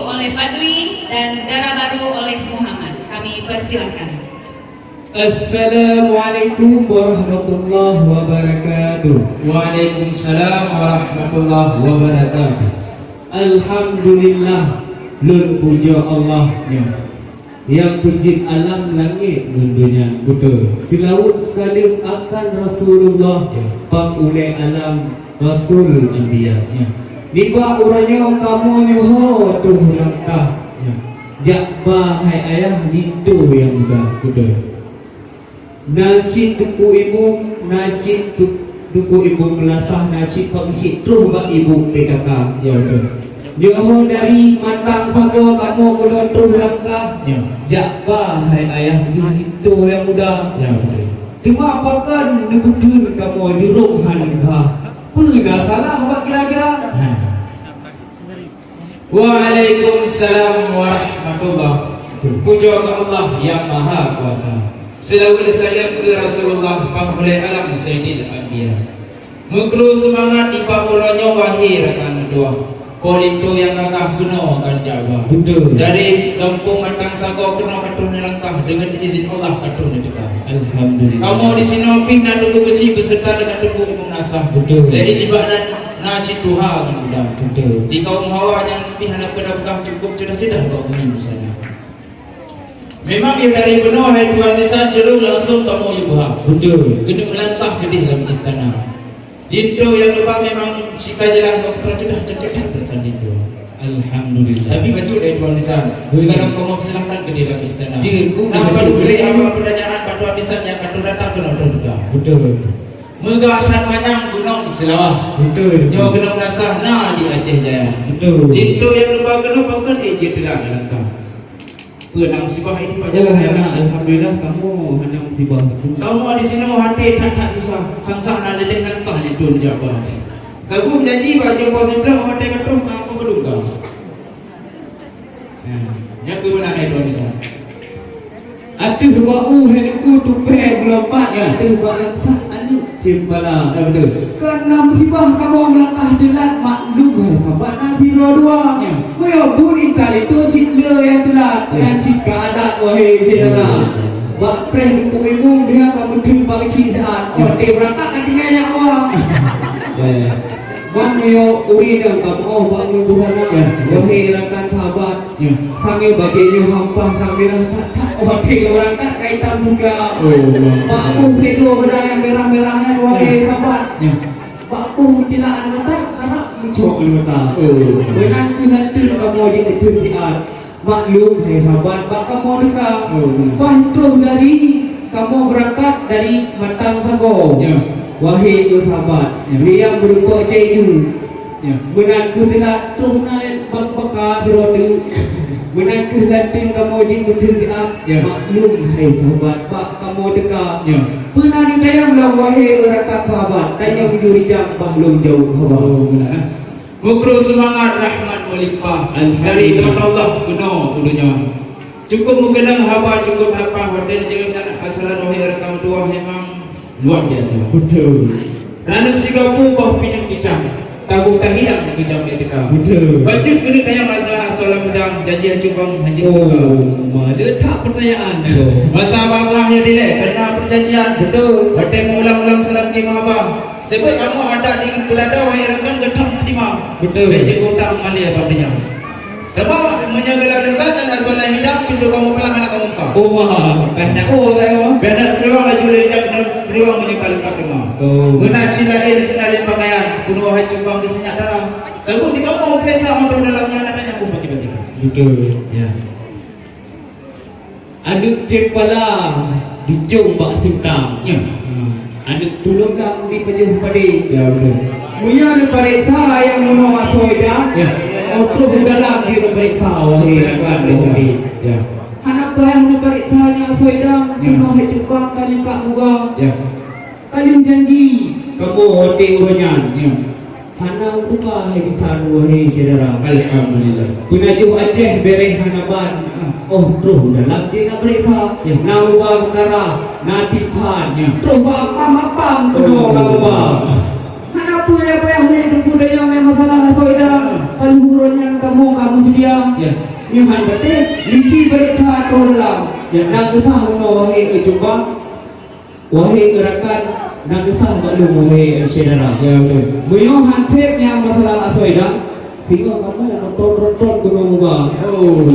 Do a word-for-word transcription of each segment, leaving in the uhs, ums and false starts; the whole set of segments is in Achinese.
Oleh Fadli dan Dara Baru oleh Muhammad. Kami persilakan. Assalamualaikum warahmatullahi wabarakatuh. Waalaikumsalam warahmatullahi wabarakatuh. Alhamdulillah, lôn pujoe Allah nyoe, nyang peucit alam langét ngon donya. Beutôi. Seulaweuet saleuem akan Rasulullah, ya, pangulée alam, Rasul Anbiya. Ya. Nibak uroe nyoe kamoe nyoe troh langkah, ya, jak ba hai ayah linto nyang muda. Beutôi. Na cit Teungku Imeum, na cit tu-, Teungku Imeum Meulasah, na cit Pak Geuchik troh bak Ibu P K K. Ya, beutôi. Nyoe dari Matang Sagoe kamoe keudroe troh langkah. Ya. Jak ba hai ayah jih linto nyang muda. Ya, beutôi. Teuma pakon neukheun kamoe jurông hana geuba? Peue na salah bak kira-kira? Ha. Waalaikumsalam warahmatullah. Pujoe keu Allah Nyang Maha Kuasa. Seulaweuet saleuem keu Rasulullah, pangulée alam, Saidil Anbiya. Meukru seumangat nibak uroe nyoe, wahé rakan meutuah. Po linto nyang gagah keunoe ka jak ba. Beutôi. Dari gampông Matang Sagoe keunoe ka troh neulangkah, deungon izin Allah ka troh neuteuka. Alhamdulillah. Kamoe disinoe pih na Teungku Geuchik beuseureuta deungon Teungku Imeum Meulasah. Beutôi. Jadi nibak nan na cit tuha ngon muda. Beutôi. Di kaum hawa nyan pih hana peue tapeugah, cukup ceudah-ceudah bak bumi busana. Memang yôh dari bunoe hai tuan bisan, jurông langsông kamoe yue buha. Beutôi. Keuneuk meulangkah keudeh lam istana. Linto nyang neuba memang sika jeulaih ngon putra ceudah, cocok that peusan linto. Alhamdulillah. Tapi bacut hai tuan bisan. Beutôi. Sekarang kamoe peusilakan keudeh lam istana. Jeuet, Bu. Nah, beutôi. Padub lé haba peutanyaan bak tuan bisan nyang ka troh datang keunoe troh teuka. Beutôi. Meugah that manyang Gunong Seulawah. Beutôi. Nyoe Gunong Meunasah na di Aceh Jaya. Beutôi. Linto nyang neuba keunoe pakon ék jeuet teulat lam langkah. Peue na musibah ini, Pak? Oh, Jalal? Hana, alhamdulillah, kamoe hana musibah. Kamoe disinoe até that-that susah, sang-sang na leudeh langkah linto jak ba. Ka geujanji bak jeuem poh siplôh, watée ka troh ka peubelungka. Nah, nyan peue meunan hai tuan bisan? Ateueh bak u hai Teungku tupée buleuen pat, ya, ateueh bak lantak aneuk ceumpala. Ya, beutôi. Karena musibah kamoe meulangkah teulat, maklum hai sahabat na sidroe dua. Ya. Meunyoe buet intat linto cit le nyang teulat, ya, nyan cit keu adat, wahé syedara. Ya, ya, ya. Bak preh Teungku Imeum dia ka meuteun bak cit saat. Ya. Watée beurangkat ka tinggai nyak awak. Ya, ya. Ban meunyoe ureueng nyang ka meuoh bak ngon busana, ya, wahé rakan sahabat, ya, samé bajée nyoe hampah, samé rhah that-that, watée ka beurangkat ka itam juga. Oh, Allah. Bak boh sidroe beudang nyang mirah-mirah nyan, wahé sahabat. Ya. Bak boh meucilak aneuk mata, karab meucok aneuk mata. Oh. Meunan keuh lanteuen kamoe jeuet keu siat. Maklum, hai sahabat, bak kamoe teuka. Oh, beuna. Bah troh dari kamoe beurangkat dari Matang Sagoe. Ya. Wahé sahabat, ya, nyang meurumpok cek ju. Ya. Meunan keuh teulat troh na bang baka sidroe teuk. Meunan keuh lanteuen kamoe jeuet keu siat. Ya. Maklum, hai sahabat, bak kamoe teuka. Ya. Peue na neutanyong lom, wahé rakan sahabat, tanyong ju rijang bah lom jaweueb haba. Oh, beuna. Meukru seumangat rahmat meulimpah. Alhamdulillah. Dari Tuhan Allah keunoe u donya. Cukup meukeunong haba, cukup haba, watée neujaweueb nyan asai lôn, wahé rakan meutuah, memang luar biasa. Beutôi. Ranup sigoe boh pineuk kicang, taboh tahidang keu jamé teuka. Beutôi. Bacut keuneuk tanyong masalah asoe lam udang, janji hana cuba, hana cuba. Oh, ma le that peutanyaan tu. Masa bangah nyang dilée, karena peujanjian. Beutôi. Watée meuulang-ulang salam khimah haba. Sebab kamoe adat di Beulada, wahé rakan, geutanyoe teurimong. Beutôi. Bék jeuet utang malée bak donya. Teuma meunyoe geulaleukan dan asoe lam hidang, pintoe kamoe palang hana kamoe buka. Oh, wah, kan nyan. Oh, saya, wah. Bèk na peuluang laju lé jak, peuluang meunyoe ka leukat teuma. Oh. Meunan cit laén seunarian pakaian, peunoh hai cumbang di sinyak dara. Sabab di kamoe peurintah moto dalam nyan ada nyang bagi-bagi. Beutôi. Ya. Aneuk ceumpala dicong bak sintang. Ya. Ha. Aneuk tulông dang dipajoh padé. Ya, beutôi. Meunyoe neupareksa nyang meunoe asoe idang, ya, otoh u dalam jeuet neupareksa, wahé rakan, wahé. Ya. Hana payah neupareksa nyang asoe idang, ya, keunoe hai cumbang ka leukat muga. Ya. Ka lheueh janji kamoe watée uroe nyan. Ya. Hana meubuka hai bisan, wahé syedara. Alhamdulillah. Peunajoh Aceh bèrèh hana ban. Oh, troh dalam jih na peuriksa. Ya. Na uba peukara, na tiep phan. Ya. Troh bak apam-apam keunoe ka muba. Hana peue nyang payah lé teupeu dayang nyang masalah asoe idang. Ka lheueh uroe nyan kamoe ka meusedia. Ya. Nyoe han beutôi, liji balik that troh dalam. Ya. Nyang keusah bunoe wahé e cuba. Wahé e rakan, nyang keusah bak lôn wahé e syedara. Ya, beutôi. Meunyoe han sép nyang masalah asoe dan, singoh kamoe ronton-ronton gunong muba. Oh.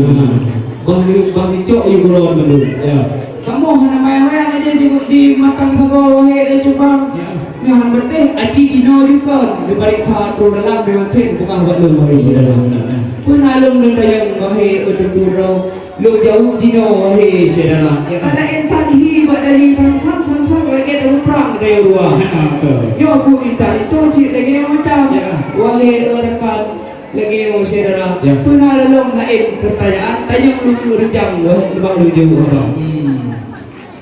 Bah ni, bah ni cok yue guror mandum. Ya. Kamoe hana mayang-mayang aja di, di matang sagoe wahé e cuba. Ya. Nyoe han beutôi, aci jinoe jukon, di balik that troh dalam deungon sép buka bak lôn wahé syedara. Ya, ya. Peue na lôn neutanyong wahé e teungku droe. Lôn jaweueb jinoe, wahé syedara. Ya. Hana intat hi bak dali sang-sang, sang-sang lagèe ureueng prang dayah luwa. Ha, beutôi. Nyoe keuh intat itu cit lagèe macam. Ya. Wahé rakan, lagèe nyoe syedara. Ya. Peue na lom laén peutanyaan, tanyong lôn rijang, wahé leubah lôn jaweueb haba. Hmm.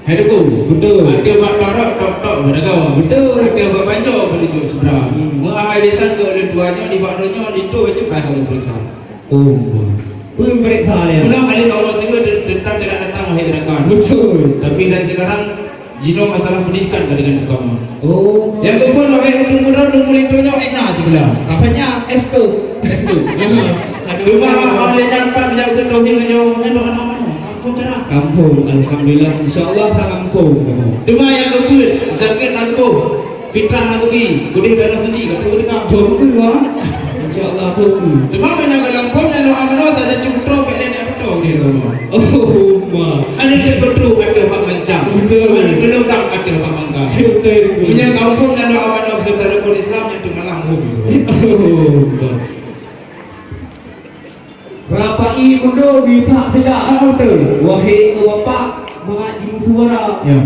Hai Teungku. Beutôi. Ateueh bak tarok, tok-tok beudagong. Beutôi. Ateueh bak banco, beudujok seubra. Hmm. Meu'ah hai bisan keu ulôn tuan nyoe, nibak donya, linto bacut bah kamoe peuriksa. Oh. Peue meuriksa lé? Meunan alim Allah sigoe te-, teuntang keuneuk datang wahé rakan. Beutôi. Tapi dan sekarang, jinoe masalah pendidikan ka deungon agama. Oh. Nyang keupeuet wahé ureueng muda, ureueng muda nyoe ina sibeulah. Apanya? S K. S K. Aduh. Cuma oleh nyan pat jak keu tauhid nyoe, nyoe anak mana? Kampung cara. Kampung, alhamdulillah. Insya Allah, ka kampung. Cuma nyang keupeuet, zakeuet na geuboh. Fitrah na geubi, keudeh darah suci, ka teudeungoe. Jom keu, ha? Insya Allah, jom keu. Teuma meunyoe ka lampôh, nyan doa manoe, sajan cit putroe, bèk lé nyan putroe, di rumah. Oh, ma. Aneuk cit putroe, ateueh bak mancang. Beutôi. Aneuk tulông dang, ateueh bak mangga. Beutôi, beutôi. Meunyoe ka lampôh, nyan doa manoe, beserta rukun Islam, nyan tu malam, oh, gitu. Oh, ma. Rapai mundur di sak sida. Ah, beutôi. Wahé e bapak, mangat jimeusuara. Ya.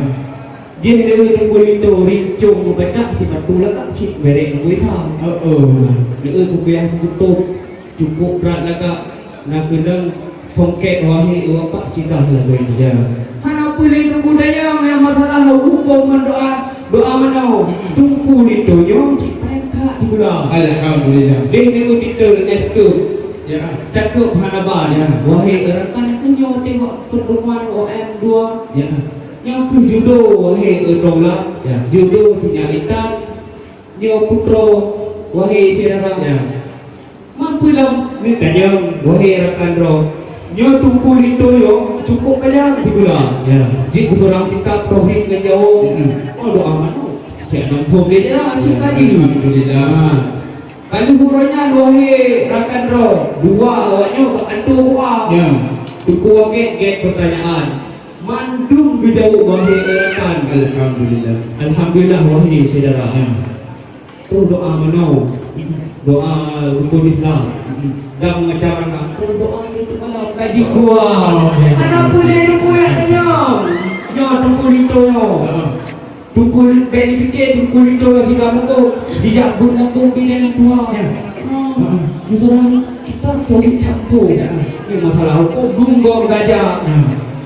Jih lé Teungku Linto rincong meubacak, si matu lagak cit bereng ngon kuita. Oh, oh. Lé kupiah meukutob, cukup brat lagak, na keunong songket wahé e bapak cigah lagoe nyan. Ya. Hana peue lé Teungku dayang nyang masalah huköm ngon doa, doa manoe. Mm-mm. Teungku Linto nyoe cit paih that teugulang. Alhamdulillah. Deh ni titel S K. Ya. Cakep hana ban. Ya. Wahé rakan, nyoe tengok pertemuan O M dua. Ya. Nyoe keuh judo wahé e taulat. Ya. Judo sinyak intan. Nyoe putroe wahé syedara. Ya. Mampu lom neutanyong, wahé rakan droe. Nyoe Teungku Linto nyoe cukup kajam sikula. Ya. Jih geusurah kitab tauhid ngon jawoe. Hmm. Oh, doa manoe. Cek nam phom lé dah, cek kaji. Alhamdulillah. Ha. Ka lheueh uroe nyan, wahé rakan droe, dua awak nyoe bak kantô doa. Ya. Teungku Wagét gét peutanyaan. Mandum geujaweueb wahé rakan. Alhamdulillah. Alhamdulillah, wahé syedara. Ya. Troh doa manoe, doa rukun Islam, dan meucarakan, troh doa itu malam kaji kuah. Ada pun dia rukun yang kenyang. Ya, Teungku Linto nyoe. Teungku Lin-, bèk dipike Teungku Linto yang sudah mukul, dijak gun lambung bidang tua. Ya. Ah, di surah kita tauhid campur. Ya. Ini masalah hukum, dunggo gajah. Ya.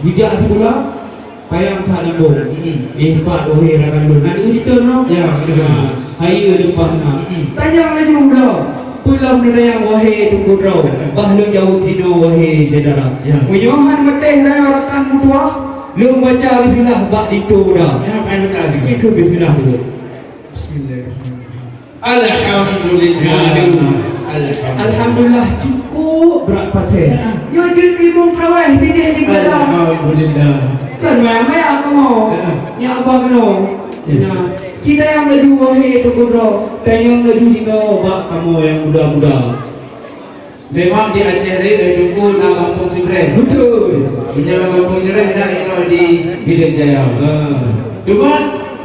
Dijak sikula. Payang that lambông. Hmm. Eh, pat, wahé rakan lôn. Nan ureueng teuh, no? Ya, betul. Ha, hai leupah na. Hmm. Tanyong laju, no. Peue lom neutanyong, wahé Teungku Droe? Bah lôn jaweueb jinoe, wahé syedara. Ya. Meunyoe han meutéh rakan meutuah, lôn baca bismillah bak linto dah. Ya, kan baca juga. Itu bismillah dulu. Bismillahirrahmanirrahim. Alhamdulillah. Alhamdulillah. Alhamdulillah, cukup brat pasé. Ya. Nyoe jeuet limong traweh sideh di Gaza. Alhamdulillah. Kan maya-maya kamoe. Ya. Nyak abang keunoe. Ya. Ya. Ci tanyong laju, wahé Teungku Droe, tanyong laju jinoe bak kamoe nyang muda-muda. Memang di Aceh Rayeuk, eh, Teungku, na gampông Sibreh. Betul. Meunyoe gampông Sibreh na inoe di Bileng Jaya. Ha. Cuma,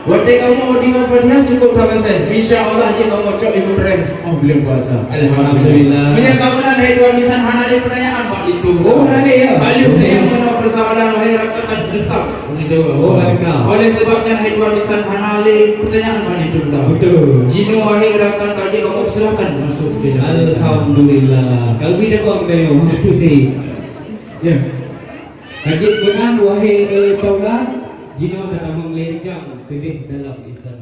watèe kamoe deungö Fatihah cukup that pasé. Insya Allah jih kamoe cok di Sibreh. Oh, buleuen puasa. Alhamdulillah. Meunyoe ka meunan, hai tuan bisan, hana lé peutanyaan bak linto. Oh, hana lé, ya. Bak linto nyang meunan persoalan, hai rakan, deungon. Boleh jawab. Oh, barakah. Oleh sebab nyan, hai tuan bisan, hana lé peutanyaan bak linto dah. Betul. Jinoe, wahé rakan, ka jeuet kamoe, silakan masuk ke dalam. Alhamdulillah. Kami dapat mendayu. Ya. Ka jeuet meunan, wahé, eh, taulat, jinoe tatamong lé rijang keudeh dalam istana.